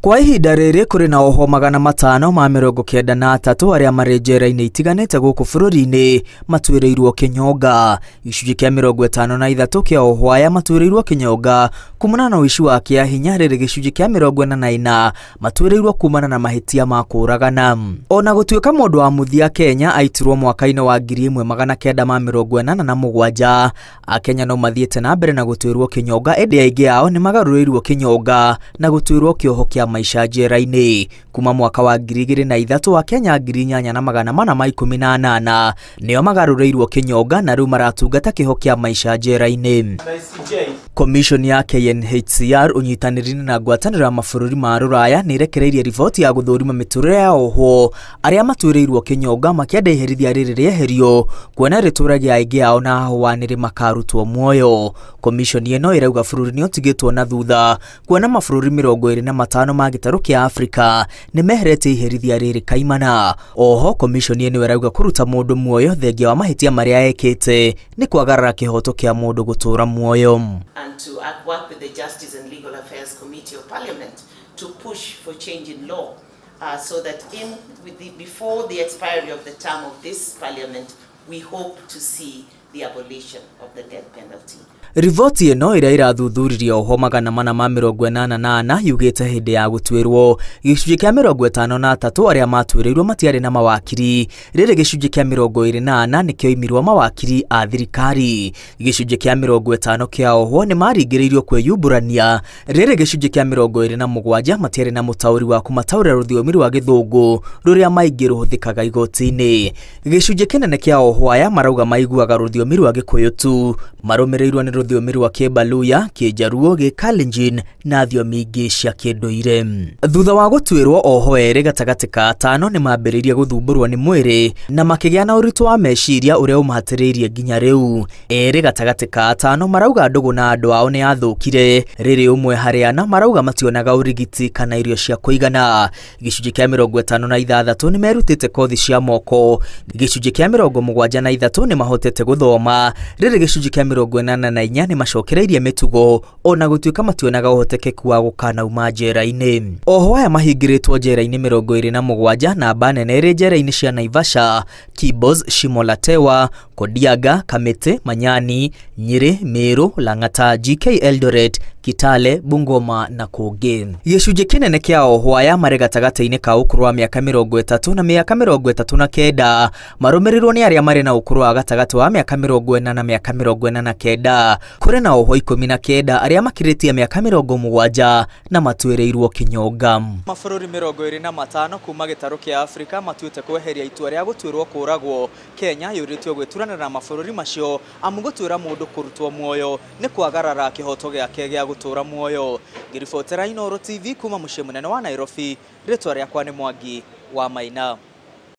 Kwa ihinda rĩrĩ kũrĩ na ohwo 593 arĩa marĩ njera-inĩ itiganĩte gũkũ bũrũri-inĩ matuĩrĩirwo kĩnyonga. Gĩcunjĩ kĩa 53 kĩa ohwo aya matuĩrĩirwo kĩnyonga kumana na ũici wa kĩahinya, rĩrĩ gĩcunjĩ kĩa 44 matuĩrĩirwo kumana na mahĩtia ma kũũragana. Ona gũtuĩka mũndũ wa mũthia Kenya aitirwo mwaka-inĩ wa 1987, Akenya no mathiĩte na mbere na gũtuĩrwo kĩnyonga, ĩndĩ aingĩ ao nĩ magarũrĩirwo kĩnyonga na gũtuĩrwo kĩoho kĩa maisha njera-inĩ. Kuma mwaka wa 2003 Akenya 8418 nĩo magarũrĩirwo kĩnyonga na rĩu maratungata kĩoho kĩa maisha njera-inĩ. Commission ya KNHCR ũnyitanĩri-inĩ na ngwatanĩro ya mabũrũri ma Rũraya nĩ ĩrekereirie riboti ya gũthũrima mĩtũrĩre ya ohwo arĩa matuĩrĩirwo kĩnyonga makĩenda iherithia rĩrĩ rĩeherio kuona rĩtũragia aingĩ ao na ahũanĩri makarutwo muoyo. Commission ĩno ĩrauga bũrũri nĩ ũtigĩtwo na thutha kuona mabũrũri 25 ma gĩtarũ kĩa Afrika nĩ meheretie iherithia rĩrĩ kaimana. Oho commission ĩno ĩrauga kũruta mũndũ muoyo thengia wa mahĩtia marĩa ekĩte nĩ kwagarara kĩhoto kĩa mũndũ gũtũra muoyo. And to work with the Justice and Legal Affairs Committee of Parliament to push for change in law so that before the expiry of the term of this Parliament, we hope to see the abolition of the death penalty. Riboti ĩno ĩrĩa ĩrathuthuririe ohwo 484 yugĩte hĩndĩ ya gũtuĩrwo gĩcunjĩ kĩa 53 arĩa matuĩrĩirwo matiarĩ na mawakiri, rĩrĩ gĩcunjĩ kĩa 24 nĩkĩoimirwo mawakiri a thirikari, gĩcunjĩ kĩa 50 kĩa ohwo nĩ maringĩrĩirio kwĩyumbũrania, rĩrĩ gĩcunjĩ kĩa 27 matiarĩ na mũtaũri wa kũmataũrĩra rũthiomi rwa gĩthũngũ rũrĩa maingĩ rũhũthĩkaga igoti-inĩ. Gĩcunjĩ kĩnene kĩa ohwo aya marauga maiguaga rũthiomi rwa Gĩkũyũ tu, marũmĩrĩirwo nĩ rũthiomi rwa Kĩbaluya, Kĩnjaruo, Gĩkalenjin na thiomi ingĩ cia kĩndũire. Thutha wa gũtuĩrwo ohwo erĩ gatagatĩ ka atano nĩ mambĩrĩirie gũthumbũrwo nĩ mwĩrĩ na makĩgĩa na ũritũ wa meciria ũrĩa ũmahatĩrĩirie nginya rĩu. Erĩ gatagatĩ ka atano marauga ndũgũ na andũ ao nĩ yathũkire, rĩrĩ ũmwe harĩ ana marauga mationaga ũrigiti kana irio cia kũigana. Gĩcunjĩ kĩa 56 nĩ merutĩte kothi cia moko, gĩcunjĩ kĩa 73 nĩ mahotete gũthoma, rĩrĩ gĩcunjĩ kĩa 84 nĩ macokereirie mĩtugo ona gũtuĩka mationaga ũhotekeku wa gũkanauma njera-inĩ. Ohwo aya mahingĩrĩtwo njera-inĩ 27, namba nene ĩrĩ njera-inĩ cia Naivasha, Kibos, Shimo la Tewa, Kodiaga, Kamete, Manyani, Nyeri, Meru, Lang'ata, GK Eldoret, Kitale, Bungoma na kũngĩ. Gĩcunjĩ kĩnene kĩa ohwo aya marĩ gatagatĩ-inĩ ka ũkũrũ wa mĩaka 30 na mĩaka 39, marũmĩrĩirwo nĩ arĩa marĩ na ũkũrũ wa gatagatĩ wa mĩaka 40 na mĩaka 49. Kũrĩ na ohwo 19 arĩa makĩrĩtie mĩaka 70 na matuĩrĩirwo kĩnyonga. Mabũrũri 25 kuma gĩtarũ kĩa Afrika matuĩte kweheria itua rĩa gũtuĩrwo kũũragwo. Kenya yũrĩtio gwĩturanĩra na mabũrũri macio amu gũtuĩra mũndũ kũrutwo muoyo nĩ kwagarara kĩhoto gĩake gĩa gũtũra muoyo. Ngĩribotera Inooro TV kuma mũciĩ mũnene wa Nairobi, rĩtwa rĩakwa nĩ Mwangi wa Maina.